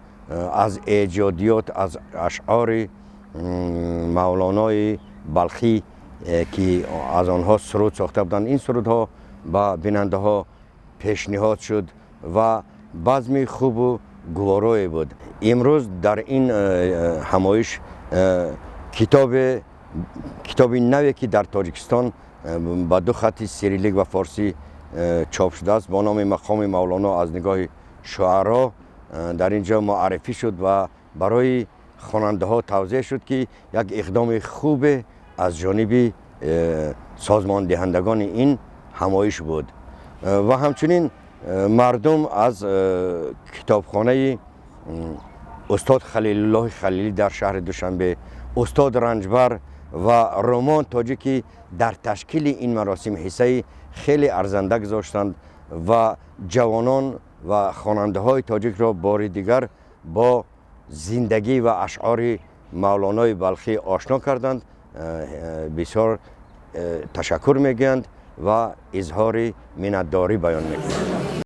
[SPEAKER 13] از ایجادیات، از اشعار مولانای بلخی که از آنها سرود ساخته بودند، این سرودها با بیننده ها پیشنهاد شد و بزم خوب و گوارایی بود. امروز در این همایش کتاب نوی که در تاجیکستان با دو خط سیریلیک و فارسی чоп шудааст бо номи мақоми Мавлоно аз нигоҳи шуаро дар ин ҷо муаррифӣ шуд ва барои хонандаҳо тавзеҳ шуд, ки як иқдоми хубе аз ҷониби созмондиҳандагони ин ҳамоиш буд. Ва ҳамчунин мардум аз китобхонаи устод Халилуллоҳи Халилӣ дар шаҳри Душанбе, устод Ранҷбар ва Роман Тоҷикӣ дар ташкили ин маросим ҳиссаи хеле арзанда гузоштанд ва ҷавонон ва хонандаҳои тоҷикро бори дигар бо зиндагӣ ва ашъори Мавлонои Балхӣ ошно карданд. Бисёр ташаккур мегӯянд ва изҳори миннатдорӣ баён мекунанд.